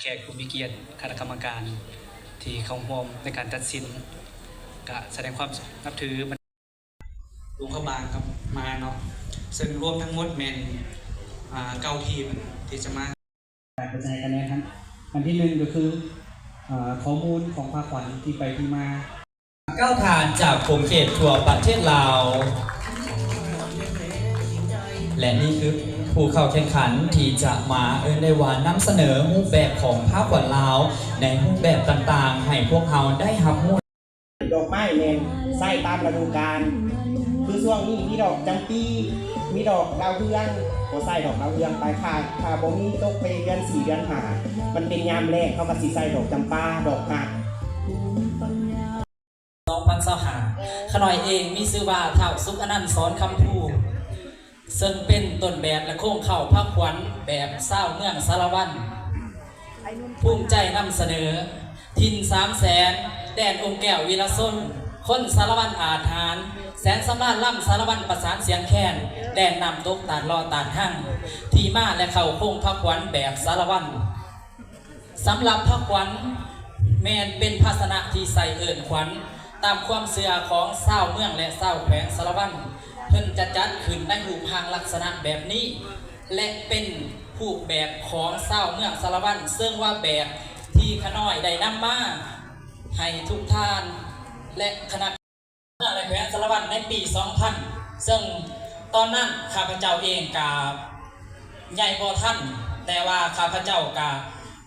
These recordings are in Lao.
ແຂກຜູ້ມີກຽດ, ຄະນະກຳມະການທີ່ເຂົ້າຮ່ວມໃນການຕັດສິນ ກະສະແດງຄວາມນັບຖື ຫຼວງພະບາງກັບມາເນາະ ເຊິ່ງລວມທັງໝົດແມ່ນ ອ່າ ເກົ້າທີມທີ່ຈະມາ ການກະຈາຍຄະແນນຫັ້ນ ອັນທີໜຶ່ງກໍຄື ເອີ ຂໍ້ມູນຂອງພາຂວັນທີ່ໄປທີ່ມາ. ເກົ້າທ່ານຈາກຂົງເຂດທົ່ວປະເທດລາວ ແລະ ນີ້ຄືຜູ້ເຂົ້າແຂ່ງຂັນທີ່ຈະມາ ເອີ້ນໄດ້ວ່ານຳສະເໜີຮູບແບບຂອງພາຂວັນລາວໃນຮູບແບບຕ່າງໆ ໃຫ້ພວກເຮົາໄດ້ຮັບຮູ້. ດອກໄມ້ແມ່ນໃຊ້ຕາມລະດູການ ຄືຊ່ວງນີ້ມີດອກຈຳປີ ມີດອກດາວເຮືອງ ກໍໃຊ້ດອກດາວເຮືອງໄປ ຖ້າ ຖ້າບໍ່ມີຕົກໄປເດືອນສີ່ເດືອນຫ້າ ມັນເປັນຍາມແລ້ງ ເຮົາກໍຊິໃຊ້ດອກຈຳປາ ດອກຮັກ. ສອງພັນຊາວຫ້າ ຂະນ້ອຍເອງມີຊື່ວ່າ ທ້າວສຸກອະນັນ ສອນຄຳພູ ເຊິ່ງເປັນຕົ້ນແບບ ແລະ ໂຄງເຄົ້າພາຂວັນແບບຊາວເມືອງສາລະວັນ ພູມໃຈນຳສະເໜີ ຖິ່ນສາມແສນ ແດນອົງແກ້ວວິລະຊົນ ຄົນສາລະວັນອາດຫານ ແສນສຳລານລຳສາລະວັນປະສານສຽງແຄນ ແດນນ້ຳຕົກຕາດເລາະຕາດຮັງ ທີ່ມາ ແລະ ເຂົ້າໂຄງພາຂວັນແບບສາລະວັນ. ສຳລັບພາຂວັນ ແມ່ນເປັນພາຊະນະທີ່ໃຊ້ເອີ້ນຂວັນ ຕາມຄວາມເຊື່ອຂອງຊາວເມືອງ ແລະ ຊາວແຂວງສາລະວັນ ເພິ່ນຈະຈັດຂຶ້ນໃນຮູບຮ່າງລັກສະນະແບບນີ້ ແລະ ເປັນຮູບແບບຂອງຊາວເມືອງສາລະວັນ ເຊິ່ງວ່າແບບທີ່ຂ້ານ້ອຍໄດ້ນຳມາໃຫ້ທຸກທ່ານ ແລະ ຄະນະ ເມືອງ ແລະ ແຂວງສາລະວັນໃນປີສອງພັນ ເຊິ່ງຕອນນັ້ນຂ້າພະເຈົ້າເອງກະໃຫຍ່ບໍ່ທັນ, ແຕ່ວ່າຂ້າພະເຈົ້າກະ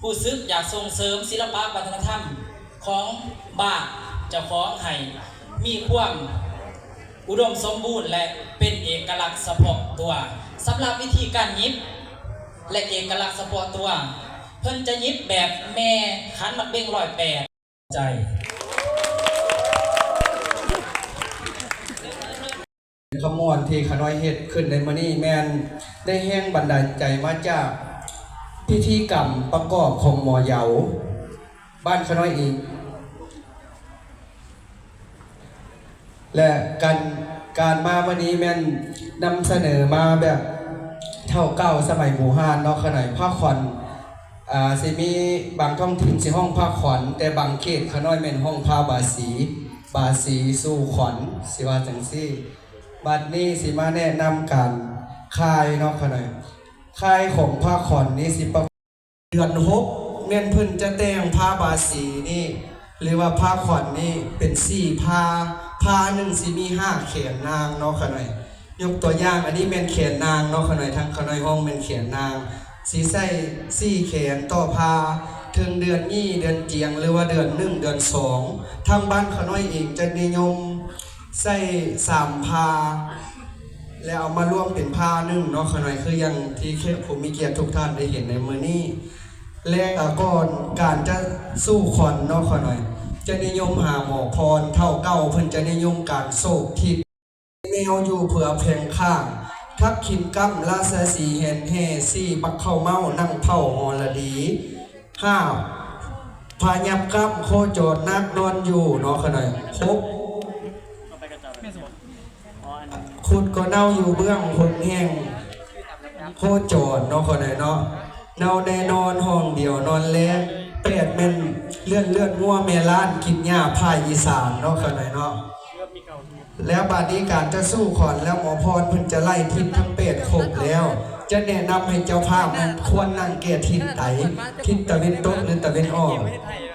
ຮູ້ສຶກຢາກສົ່ງເສີມສິລະປະວັດທະນະທຳຂອງບ້ານເຈົ້າຂອງໃຫ້ມີຄວາມອຸດົມສົມບູນ ແລະ ເປັນເອກະລັກສະເພາະຕົວ. ສຳລັບວິທີການຫຍິບ ແລະ ເອກະລັກສະເພາະຕົວ, ເພິ່ນຈະຫຍິບແບບແມ່ຂັນໝາກເບັງຮ້ອຍແປດ. ໃຈ. ຂະບວນທີ່ຂະນ້ອຍເຮັດຂຶ້ນໃນມື້ນີ້ແມ່ນໄດ້ແຮງບັນດານໃຈມາຈາກພິທີກຳປະກອບຂອງໝໍເຍົາບ້ານຂະນ້ອຍເອງ ແລະ ການ ການມາມື້ນີ້ແມ່ນນຳສະເໜີມາແບບເທົ່າເກົ່າສະໄໝບູຮານເນາະ ຂະນ້ອຍ ພາຂວັນ ອ່າ ຊິມີບາງທ້ອງຖິ່ນຊິຮ້ອງພາຂວັນ ແຕ່ບາງເຂດຂະນ້ອຍແມ່ນຮ້ອງພາບາສີ ບາສີສູ່ຂວັນ ຊິວ່າຈັ່ງຊີ້. ບັດນີ້ຊິມາແນະນຳການຄ້າຍເນາະຂະນ້ອຍ ຄ້າຍຂອງພາຂວັນນີ້ຊິປະ ເດືອນຫົກ ແມ່ນເພິ່ນຈະແຕ່ງພາບາສີນີ້ ຫຼືວ່າພາຂວັນນີ້ເປັນສີ່ພາ ພາໜຶ່ງຊິມີຫ້າແຂນນາງເນາະຂະນ້ອຍ. ຍົກຕົວຢ່າງ ອັນນີ້ແມ່ນແຂນນາງເນາະຂະນ້ອຍ ທາງຂະນ້ອຍຮ້ອງແມ່ນແຂນນາງ ຊິໃສ່ສີ່ແຂນຕໍ່ພາ ເຖິງເດືອນຍີ່ ເດືອນຈຽງ ຫຼືວ່າເດືອນໜຶ່ງ ເດືອນສອງ ທາງບ້ານຂະນ້ອຍເອງຈະນິຍົມໃສ່ສາມພາ ແລ້ວເອົາມາລວມເປັນພາໜຶ່ງເນາະຂະນ້ອຍ ຄືຢ່າງທີ່ແຂກຜູ້ມີກຽດທຸກທ່ານໄດ້ເຫັນໃນມື້ນີ້ ແລະ ກ່ອນການຈະສູ່ຂວັນເນາະຂະນ້ອຍ ຈະນິຍົມຫາໝໍພອນເຖົ້າເກົ່າ ເພິ່ນຈະນິຍົມການໂສກທິດ ແມວຢູ່ເຜືອແຜງຂ້າງ ທັກຂິນກ້ຳລາຊາສີແຫ່ນແຫ່ ສີ່ບັກເຂົ້າເມົ້ານັ່ງເຝົ້າຫໍລະດີ ຫ້າ ພາຍັບກ້ຳໂຄຈອນນາກນອນຢູ່ເນາະຂະນ້ອຍ ຫົກ ຂຸດກໍເນົ່າຢູ່ເບື້ອງຫົນແຫ່ງໂຄຈອນເນາະຂະນ້ອຍເນາະ ເນົ່າແນ່ນອນຫ້ອງດຽວນອນແລງ ແປດ ແມ່ນເລືອດ ເລືອດງົວແມ່ລ້ານກິນຫຍ້າພາກອີສານເນາະຂະນ້ອຍເນາະ. ແລ້ວບາດນີ້ການຈະສູ່ຂວັນແລ້ວ ໝໍພອນເພິ່ນຈະໄລ່ທິດທັງແປດຄົບແລ້ວ ຈະແນະນຳໃຫ້ເຈົ້າພາບນັ້ນຄວນນັ່ງແກ່ທິດໃດ ທິດຕາເວັນຕົກ ຫຼື ຕາເວັນອອກ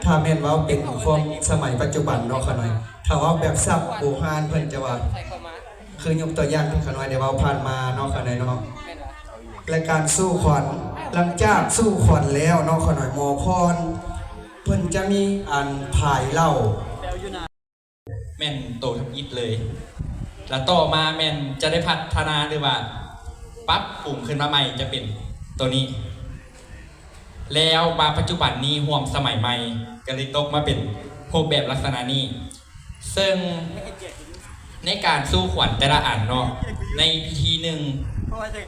ຖ້າແມ່ນເວົ້າເປັນຄວາມສະໄໝປັດຈຸບັນເນາະຂະນ້ອຍ ຖ້າເວົ້າແບບສັບບູຮານເພິ່ນຈະວ່າ ຄືຍົກຕົວຢ່າງທີ່ຂະນ້ອຍໄດ້ເວົ້າຜ່ານມາເນາະຂະນ້ອຍເນາະ ແລະ ການສູ່ຂວັນ ຫຼັງຈາກສູ່ຂວັນແລ້ວເນາະຂະນ້ອຍ ໝໍພອນເພິ່ນຈະມີອັນພາຍເຫຼົ້າ ແມ່ນໂຕທຳອິດເລີຍ ແລະ ຕໍ່ມາແມ່ນຈະໄດ້ພັດທະນາ ຫຼືວ່າປັບປຸງຂຶ້ນມາໃໝ່ ຈະເປັນໂຕນີ້ ແລ້ວມາປັດຈຸບັນນີ້ຮ່ວມສະໄໝໃໝ່ ກໍເລີຍຕົກມາເປັນຮູບແບບລັກສະນະນີ້ ເຊິ່ງໃນການສູ່ຂວັນແຕ່ລະອັນເນາະ ໃນພິທີໜຶ່ງ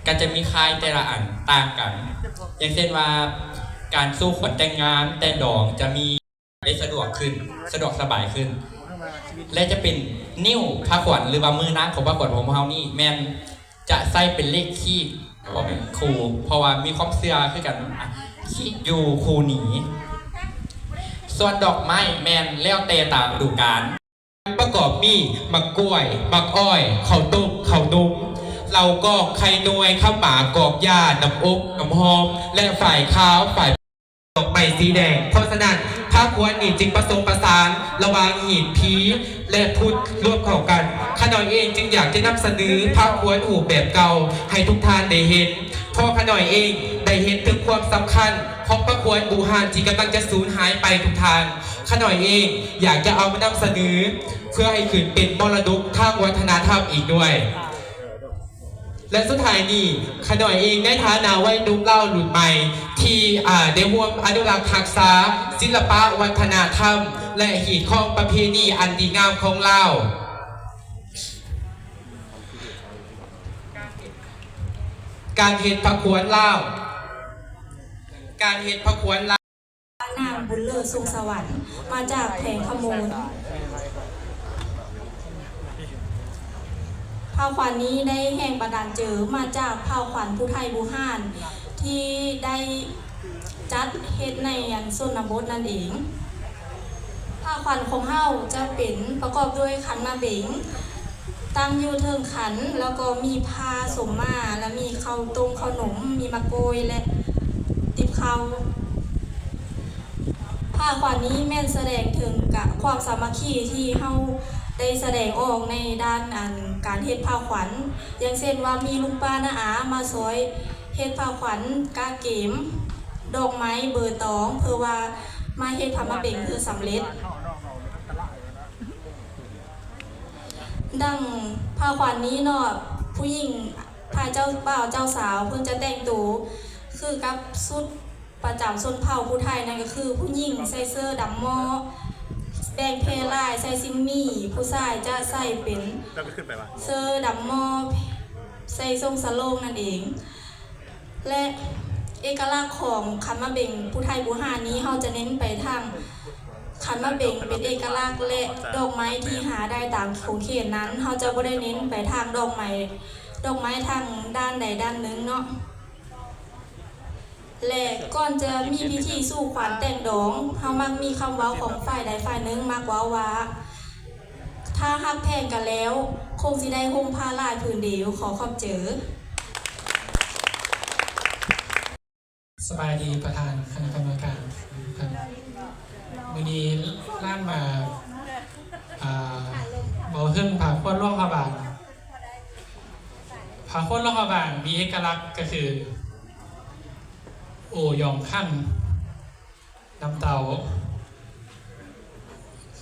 ກໍຈະມີຄ້າຍແຕ່ລະອັນຕ່າງກັນ ຢ່າງເຊັ່ນວ່າ ການສູ່ຂວັນແຕ່ງງານ ແຕ່ດອງ ຈະມີ ໄດ້ສະດວກຂຶ້ນ ສະດວກສະບາຍຂຶ້ນ ແລະ ຈະເປັນນິ້ວພາຂວັນ ຫຼືວ່າມືນາງຂອງພາຂວັນຂອງພວກເຮົານີ້ ແມ່ນຈະໃຊ້ເປັນເລກຄີບ ບໍ່ແມ່ນຄູ່ ເພາະວ່າມີຄວາມເຊື່ອຄືກັນ ອ່ະ ຄິດຢູ່ຄູ່ໜີ. ສ່ວນດອກໄມ້ແມ່ນແລ້ວແຕ່ຕາມລະດູການ. ປະກອບມີໝາກກ້ວຍ, ໝາກອ້ອຍ, ເຂົ້າຕົ້ມ, ເຂົ້າໜົມ, ເຫຼົ້າກອງ, ໄຂ່ໜ່ວຍ, ຂາວໝາກ, ກອກຢາ, ນ້ຳອົບ, ນ້ຳຫອມ ແລະ ຝ້າຍຂາວ, ຝ້າຍ ດອກໄມ້ສີແດງ. ເພາະສະນັ້ນ ພາຂວັນນີ້ຈຶ່ງປະສົມປະສານລະຫວ່າງຮີດຜີ ແລະ ພຸດລວມເຂົ້າກັນ. ຂ້ານ້ອຍເອງຈຶ່ງຢາກຈະນຳສະເໜີພາຂວັນຮູບແບບເກົ່າໃຫ້ທຸກທ່ານໄດ້ເຫັນ, ເພາະຂ້ານ້ອຍເອງໄດ້ເຫັນເຖິງຄວາມສຳຄັນຂອງພາຂວັນບູຮານທີ່ກຳລັງຈະສູນຫາຍໄປທຸກທ່ານ. ຂ້ານ້ອຍເອງຢາກຈະເອົາມານຳສະເໜີ ເພື່ອໃຫ້ຂຶ້ນເປັນມໍລະດົກທາງວັດທະນະທຳອີກດ້ວຍ. ແລະ ສຸດທ້າຍນີ້ ຂ້ານ້ອຍເອງໃນຖານະໄວໜຸ່ມລາວລຸ້ນໃໝ່ ທີ່ ອາ ໄດ້ຮ່ວມອະນຸລັກຮັກສາສິລະປະວັດທະນະທຳ ແລະ ຮີດຄອງປະເພນີອັນດີງາມຂອງລາວ, ການເຮັດພາຂວັນລາວ, ການເຮັດພາຂວັນລາວ. ນາງບຸນເລີດ ສົງສະຫວັນ ມາຈາກແຂວງຄຳມ່ວນ. ພາຂວັນນີ້ໄດ້ແຮງບັນດານເຈີມາຈາກພາຂວັນຜູ້ໄທບູຮານ ທີ່ໄດ້ຈັດເຮັດໃນອັນຊົນນະບົດນັ້ນເອງ. ພາຂວັນຂອງເຮົາຈະເປັນປະກອບດ້ວຍຂັນໝາກເບັງ ຕັ້ງຢູ່ເທິງຂັນ ແລ້ວກໍມີພາສົມມາ ແລະ ມີເຂົ້າຕົ້ມເຂົ້າໜົມ ມີໝາກກ້ວຍ ແລະ ຕິບເຂົ້າ. ພາຂວັນນີ້ແມ່ນສະແດງເຖິງກະ ຄວາມສາມັກຄີທີ່ເຮົາໄດ້ສະແດງອອກໃນດ້ານອັນການເຮັດພາຂວັນ, ຢ່າງເຊັ່ນວ່າມີລຸງປ້ານ້າອາມາຊ່ອຍເຮັດພາຂວັນ, ກະເກມ, ດອກໄມ້, ເບີຕອງ ເພື່ອວ່າມາເຮັດພາໝາກເບັງເພື່ອສຳເລັດ. ດັ່ງພາຂວັນນີ້ເນາະ ຜູ້ຍິງ ພາເຈົ້າບ່າວເຈົ້າສາວເພິ່ນຈະແຕ່ງໂຕຄືກັບຊຸດປະຈຳຊົນເຜົ່າຜູ້ໄທ ນັ້ນກໍຄືຜູ້ຍິງໃສ່ເສື້ອດຳໝໍ້ ແບ່ງແຜ່ຫຼາຍໃສ່ຊິມໝີ, ຜູ້ຊາຍຈະໃສ່ເປັນເສື້ອດຳໝໍ້ ໃສ່ສົ້ງສະໂຫຼງນັ້ນເອງ. ແລະ ເອກະລັກຂອງຂັນໝາກເບັງຜູ້ໄທບູຮານນີ້ ເຮົາຈະເນັ້ນໄປທາງຂັນໝາກເບັງເປັນເອກະລັກ ແລະ ດອກໄມ້ທີ່ຫາໄດ້ຕາມຂົງເຂດນັ້ນ ເຮົາຈະບໍ່ໄດ້ເນັ້ນໄປທາງດອກໄມ້ ດອກໄມ້ທາງດ້ານໃດດ້ານໜຶ່ງເນາະ. ແລະ ກ່ອນຈະມີພິທີສູ່ຂວັນແຕ່ງດອງ ເຮົາມັກມີຄຳເວົ້າຂອງຝ່າຍໃດຝ່າຍໜຶ່ງມັກເວົ້າວ່າ ຖ້າຮັກແພງກັນແລ້ວ ຄົງຊິໄດ້ຫົ່ມຜ້າຫຼາຍຜືນດຽວ. ຂໍຂອບໃຈ. ສະບາຍດີປະທານຄະນະກຳມະການ. ມື້ນີ້ຫຼານມາ ອ່າ ເວົ້າເຖິງພາຂວັນຫຼວງພະບາງ. ພາຂວັນຫຼວງພະບາງມີເອກະລັກກໍຄື ໂອຢອງຂັນ ນ້ຳເຕົ້າ.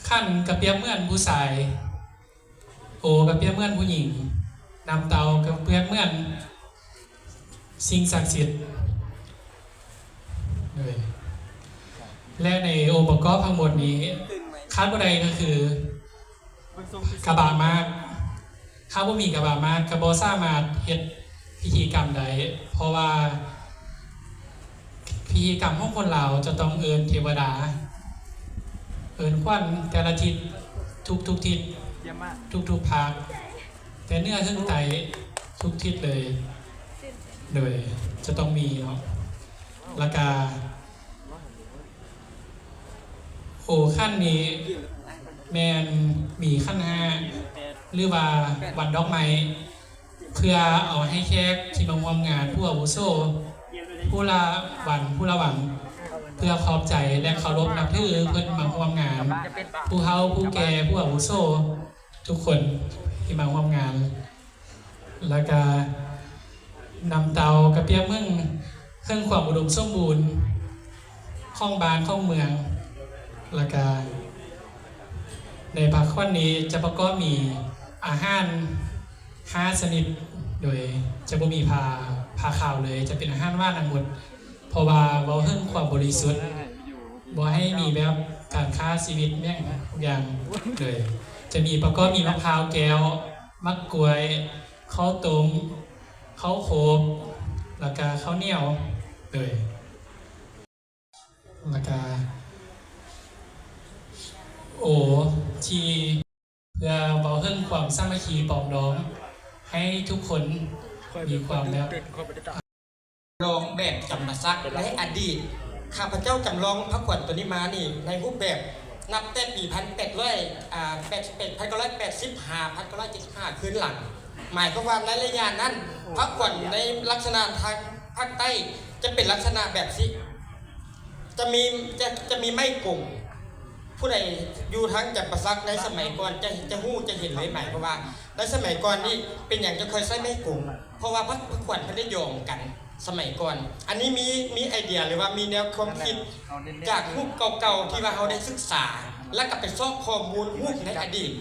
ຂັນກໍປຽບເໝືອນຜູ້ຊາຍ, ໂອກໍປຽບເໝືອນຜູ້ຍິງ, ນ້ຳເຕົ້າກໍປຽບເໝືອນສິ່ງສັກສິດ. ໂດຍ ແລະ ໃນອົງປະກອບທັງໝົດນີ້ ຂາດບໍ່ໄດ້ກໍຄື ກະບາມາດ. ຖ້າບໍ່ມີກະບາມາດ ກະບໍ່ສາມາດເຮັດພິທີກຳໄດ້ ເພາະວ່າພິທີກຳຂອງຄົນລາວຈະຕ້ອງເອີ້ນເທວະດາ ເອີ້ນຂວັນແຕ່ລະທິດ ທຸກໆທິດ ທຸກໆພາກ ແຕ່ເໜືອເຖິງໃຕ້ ທຸກທິດເລີຍ. ໂດຍ ຈະຕ້ອງມີເນາະ ລະກະ ໂອຂັນນີ້ແມ່ນມີຂັນຫ້າ ຫຼືວ່າວັນດອກໄມ້ ເພື່ອເອົາໃຫ້ແຂກທີ່ມາຮ່ວມງານ ຜູ້ອາວຸໂສ ຜູ້ລະວັນ ຜູ້ລະວັງ ເພື່ອຂອບໃຈ ແລະ ເຄົາລົບນັບຖືເພິ່ນມາຮ່ວມງານ ຜູ້ເຖົ້າ ຜູ້ແກ່ ຜູ້ອາວຸໂສ ທຸກຄົນທີ່ມາຮ່ວມງານ. ແລ້ວກະນ້ຳເຕົ້າກະປຽບເໝືອນເຄື່ອງຄວາມອຸດົມສົມບູນຂອງບ້ານຂອງເມືອງ. ແລ້ວກະໃນພາຂວັນນີ້ຈະປະກອບມີອາຫານຫ້າຊະນິດ ໂດຍຈະບໍ່ມີພາ ພາຄາວເລີຍ ຈະເປັນອາຫານຫວານທັງໝົດ. ເພາະວ່າເວົ້າເຖິງຄວາມບໍລິສຸດ ບໍ່ໃຫ້ມີແບບການຂ້າຊີວິດຫຍັງທຸກຢ່າງເລີຍ. ຈະມີປະກອບມີໝາກພ້າວແກ້ວ, ໝາກກ້ວຍ, ເຂົ້າຕົ້ມ, ເຂົ້າໂຄບ ແລ້ວກະເຂົ້າໜຽວເລີຍ ແລ້ວກະໂອທີ່ ເພື່ອເວົ້າເຖິງຄວາມສາມັກຄີປອງດອງ ໃຫ້ທຸກຄົນມີຄວາມແບບ ລອງແບບທຳມະ ສັກໃນອະດີດ. ຂ້າພະເຈົ້າຈຳລອງພະຂວັນໂຕນີ້ມານີ້ ໃນຮູບແບບນັບແຕ່ປີພັນແປດຮ້ອຍ ອາ ແປດ ແປດ ພັນເກົ້າຮ້ອຍແປດສິບຫ້າ ພັນເກົ້າຮ້ອຍເຈັດສິບຫ້າ ຄືນຫຼັງ. ໝາຍຄວາມວ່າໃນໄລຍະນັ້ນ ພະຂວັນໃນລັກສະນະທາງພາກໃຕ້ຈະເປັນລັກສະນະແບບຊີ້ ຈະມີ ຈະ ຈະມີໄມ້ກົງ. ຜູ້ໃດຢູ່ທາງຈຳປາສັກໃນສະໄໝກ່ອນຈະ ຈະຮູ້ ຈະເຫັນເລີຍ. ໝາຍຄວາມວ່າໃນສະໄໝກ່ອນນີ້ເປັນຫຍັງຈະຄ່ອຍໃຊ້ໄມ້ກົງ? ເພາະວ່າພະ ພະຂວັນເພິ່ນໄດ້ຢອງກັນສະໄໝກ່ອນ. ອັນນີ້ມີ ມີໄອເດຍ ຫຼືວ່າມີແນວຄວາມຄິດຈາກຮູບເກົ່າໆ ທີ່ວ່າເຮົາໄດ້ສຶກສາ ແລ້ວກໍໄປຊອກຂໍ້ມູນຮູບໃນອະດີດ.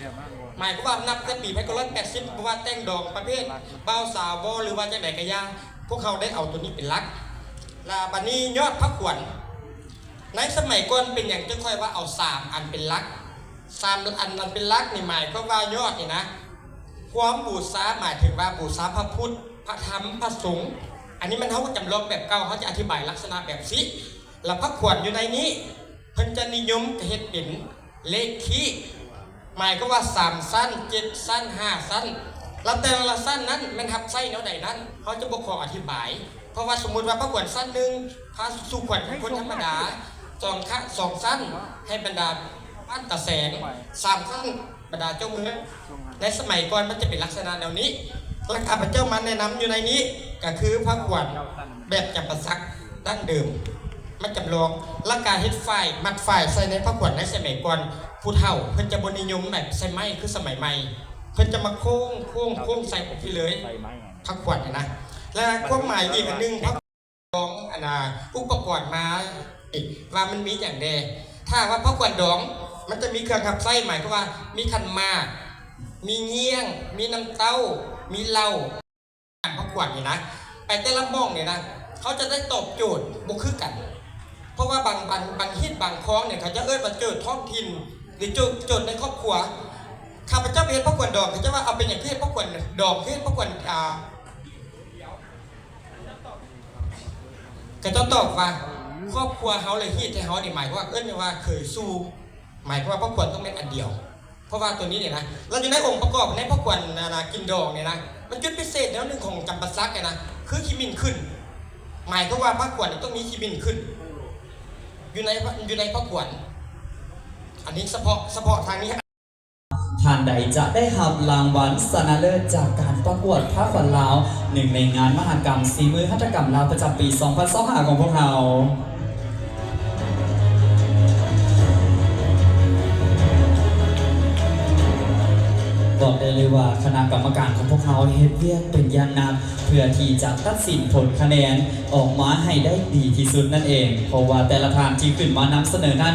ໝາຍຄວາມວ່ານັບແຕ່ປີພັນເກົ້າຮ້ອຍແປດສິບ ບໍ່ວ່າແຕ່ງດອງປະເພດບ່າວສາວບໍ ຫຼືວ່າຈັ່ງໃດກໍຢ່າ ພວກເຮົາໄດ້ເອົາໂຕນີ້ເປັນຫຼັກ. ລະບາດນີ້ຍອດພະຂວັນ ໃນສະໄໝກ່ອນເປັນຫຍັງຈຶ່ງຄ່ອຍວ່າເອົາສາມອັນເປັນຫຼັກ? ສາມອັນ ອັນເປັນຫຼັກນີ້ໝາຍຄວາມວ່າຍອດນີ້ນະ ຄວາມບູຊາ ໝາຍເຖິງວ່າບູຊາພະພຸດ ພະທຳ ພະສົງ. ອັນນີ້ມັນ ເຮົາຈຳລອງແບບເກົ່າ ເຮົາຈະອະທິບາຍລັກສະນະແບບຊີ້. ລະພະຂວັນຢູ່ໃນນີ້ ເພິ່ນຈະນິຍົມເຮັດເປັນເລກຄີ ໝາຍຄວາມວ່າສາມຊັ້ນ ເຈັດຊັ້ນ ຫ້າຊັ້ນ ລະແຕ່ລະຊັ້ນນັ້ນແມ່ນຮັບໃຊ້ແນວໃດນັ້ນ ເຮົາຈະບໍ່ຂໍອະທິບາຍ. ເພາະວ່າສົມມຸດວ່າພະຂວັນຊັ້ນໜຶ່ງ ພະສູ່ຂວັນຄົນທຳມະດາ ສອງ ຂະ ສອງຊັ້ນ ໃຫ້ບັນດາບ້ານຕາແສງ ສາມຊັ້ນ ບັນດາເຈົ້າເມືອງ. ໃນສະໄໝກ່ອນມັນຈະເປັນລັກສະນະແນວນີ້ ແລະ ຂ້າພະເຈົ້າມາແນະນຳຢູ່ໃນນີ້ ກໍຄືພະຂວັນແບບຈຳປາສັກ ດັ້ງເດີມ ມາຈຳລອງ ແລ້ວກະເຮັດຝ້າຍ ມັດຝ້າຍໃສ່ໃນພະຂວັນໃນສະໄໝກ່ອນ. ຜູ້ເຖົ້າເພິ່ນຈະບໍ່ນິຍົມແບບໃສ່ໄມ້ຄືສະໄໝໃໝ່ ເພິ່ນຈະມາໂຄ້ງ ໂຄ້ງ ໂຄ້ງໃສ່ອອກພີ້ເລີຍ ພະຂວັນຫັ້ນນະ. ແລະ ຄວາມໝາຍອີກອັນໜຶ່ງ ພະຂວັນດອງ ອັນນ່າ ອຸປະກອນມາວ່າມັນມີຫຍັງແດ່. ຖ້າວ່າພະຂວັນດອງ ມັນຈະມີເຄື່ອງຮັບໃຊ້ ໝາຍຄວາມວ່າມີຂັນໝາກ ມີງ່ຽງ ມີນ້ຳເຕົ້າ ມີເຫຼົ້າ ການປະກວດນີ້ນະ ໄປແຕ່ລະໝ່ອງນີ້ນະ ເຂົາຈະໄດ້ຕອບໂຈດບໍ່ຄືກັນ. ເພາະວ່າບາງ ບາງ ບາງຮີດບາງຄອງນີ້ ເຂົາຈະເອີ້ນວ່າໂຈດທ້ອງຖິ່ນ ຫຼື ໂຈດ ໂຈດໃນຄອບຄົວ. ຂ້າພະເຈົ້າໄປເຮັດປະກວດດອງ ເຂົາເຈົ້າວ່າ ເອົາ ເປັນຫຍັງຄືເຮັດປະກວດດອງ ຄືເຮັດປະກວດ ອ່າ ເຂົາເຈົ້າຕອບວ່າ ຄອບຄົວເຮົາ ແລະ ຮີດແທ້ເຮົານີ້ ໝາຍຄວາມວ່າ ເອີ້ນວ່າເຂີຍສູ່ ໝາຍຄວາມວ່າພະກວນຕ້ອງແມ່ນອັນດຽວ. ເພາະວ່າໂຕນີ້ນີ້ນະ ລະຢູ່ໃນອົງປະກອບໃນພະກວນ ອັນນ່າ ກິນດອງນີ້ນະ ມັນຈຸດພິເສດແນວໜຶ່ງຂອງຈຳປາສັກນີ້ນະ ຄືຂີ້ໝິ່ນຂຶ້ນ. ໝາຍຄວາມວ່າພະກວນນີ້ຕ້ອງມີຂີ້ໝິ່ນຂຶ້ນ ຢູ່ໃນ ຢູ່ໃນພະກວນ. ອັນນີ້ສະເພາະ ສະເພາະທາງນີ້. ທ່ານໃດຈະໄດ້ຮັບລາງວັນຊະນະເລີດຈາກການປະກວດພະຂວັນລາວ ໜຶ່ງໃນງານມະຫະກຳສີມືຫັດຖະກຳລາວປະຈຳປີສອງພັນຊາວຫ້າຂອງພວກເຮົາ. ບອກໄດ້ເລີຍວ່າຄະນະກຳມະການຂອງພວກເຮົາເຮັດວຽກເປັນຢ່າງໜັກ ເພື່ອທີ່ຈະຕັດສິນຜົນຄະແນນອອກມາໃຫ້ໄດ້ດີທີ່ສຸດນັ້ນເອງ ເພາະວ່າແຕ່ລະທ່ານທີ່ຂຶ້ນມານຳສະເໜີນັ້ນ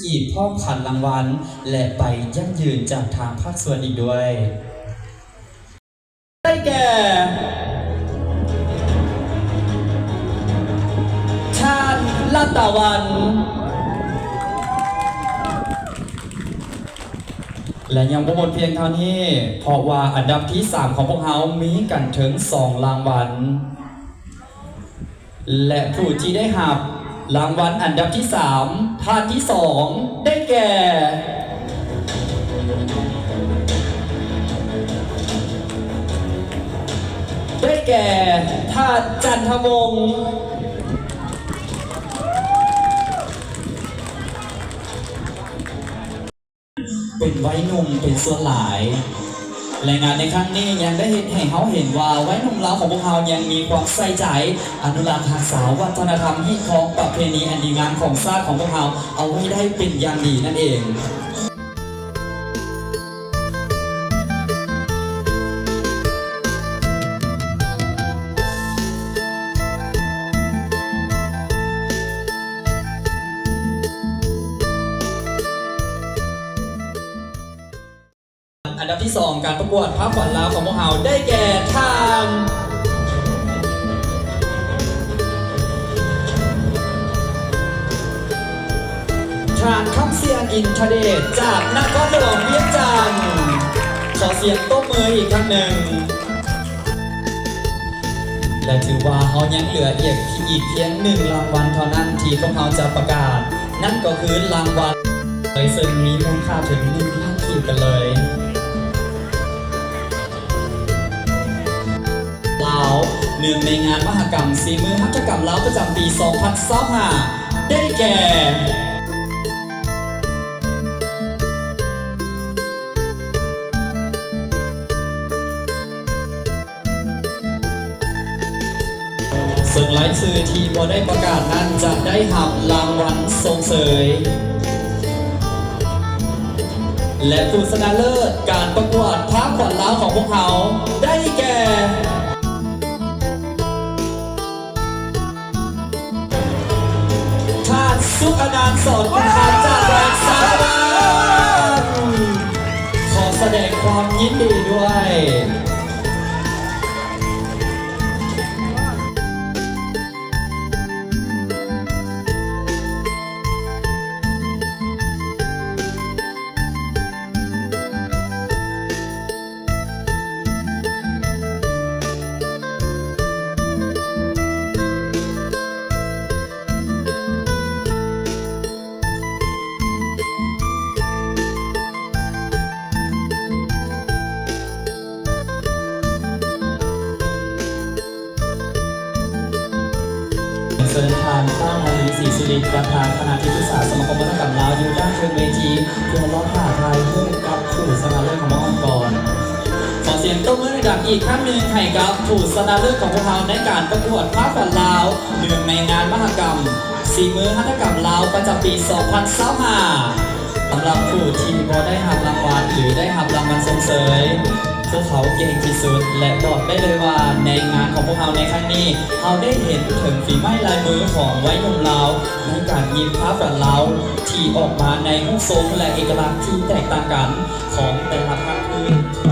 ອີກພ້ອມຂັນລາງວັນ ແລະ ໃບຢັ້ງຢືນຈາກທາງພາກສ່ວນອີກດ້ວຍ. ໄດ້ແກ່ ທ່ານ ລັດຕາວັນ ແລະ ຍັງບໍ່ໝົດພຽງເທົ່ານີ້ ເພາະວ່າອັນດັບທີສາມຂອງພວກເຮົາມີກັນເຖິງສອງລາງວັນ. ແລະ ຜູ້ທີ່ໄດ້ຮັບລາງວັນອັນດັບທີສາມ ທ່ານທີສອງ ໄດ້ແກ່ ໄດ້ແກ່ ທ່ານ ຈັນທະວົງ ເປັນໄວໜຸ່ມເປັນສ່ວນຫຼາຍ ແລະ ງານໃນຄັ້ງນີ້ຍັງໄດ້ເຮັດໃຫ້ເຮົາເຫັນວ່າໄວໜຸ່ມລາວຂອງພວກເຮົາຍັງມີຄວາມໃສ່ໃຈອະນຸລັກຮັກສາວັດທະນະທຳຮີດຄອງປະເພນີອັນດີງາມຂອງຊາດຂອງພວກເຮົາເອົາໄວ້ໄດ້ເປັນຢ່າງດີນັ້ນເອງ. ອັນດັບທີສອງ ການປະກວດພາຂວັນລາວຂອງພວກເຮົາໄດ້ແກ່ທ່ານ ທ່ານ ຄຳສຽງ ອິນທະເດດ ຈາກນະຄອນຫຼວງວຽງຈັນ. ຂໍສຽງຕົບມືອີກຄັ້ງໜຶ່ງ. ແລະ ຖືວ່າເຮົາຍັງເຫຼືອອີກ ອີກພຽງໜຶ່ງລາງວັນເທົ່ານັ້ນທີ່ພວກເຮົາຈະປະກາດ, ນັ້ນກໍຄືລາງວັນ ເຊິ່ງມີມູນຄ່າເຖິງໜຶ່ງລ້ານກີບກັນເລີຍ. ລາວ ເນື່ອງໃນງານມະຫະກຳສີມືຫັດຖະກຳລາວປະຈຳປີສອງພັນຊາວຫ້າ ໄດ້ແກ່ ເຊິ່ງລາຍຊື່ທີ່ບໍ່ໄດ້ປະກາດນັ້ນຈະໄດ້ຮັບລາງວັນຊົມເຊີຍ ແລະ ຜູ້ຊະນະເລີດການປະກວດພາບຂວັນລາວຂອງພວກເຮົາໄດ້ແກ່ ທ່ານ ສຸກອະນັນ ສອນກຸນຄຳ ຈາກແຂວງສາລະວັນ ຂໍສະແດງຄວາມຍິນດີດ້ວຍ. ເຊີນທ່ານ ປ້າມະລີ ສີສຸລິດ ປະທານຄະນະທີ່ປຶກສາສະມາຄົມວັດທະນະກຳລາວ ຢູ່ດ້ານເທິງເວທີ ເພື່ອລໍຖ້າຖ່າຍຮູບກັບຜູ້ຊະນະເລີດຂອງພວກເຮົາກ່ອນ. ຂໍສຽງຕົບມືດັງໆອີກຄັ້ງໜຶ່ງໃຫ້ກັບຜູ້ຊະນະເລີດຂອງພວກເຮົາໃນການປະກວດພາບຂວັນລາວ ເນື່ອງໃນງານມະຫະກຳສີມືຫັດຖະກຳລາວປະຈຳປີສອງພັນຊາວຫ້າ. ສຳລັບຜູ້ທີ່ບໍ່ໄດ້ຮັບລາງວັນ ຫຼື ໄດ້ຮັບລາງວັນຊົມເຊີຍ, ພວກເຂົາເກັ່ງທີ່ສຸດ ແລະ ບອກໄດ້ເລີຍວ່າໃນງານຂອງພວກເຮົາໃນຄັ້ງນີ້ ເຮົາໄດ້ເຫັນເຖິງຝີໄມ້ລາຍມືຂອງໄວໜຸ່ມລາວ ໃນການຍິບພາບຂວັນລາວທີ່ອອກມາໃນຮູບຊົງ ແລະ ເອກະລັກທີ່ແຕກຕ່າງກັນຂອງແຕ່ລະພາກພື້ນ.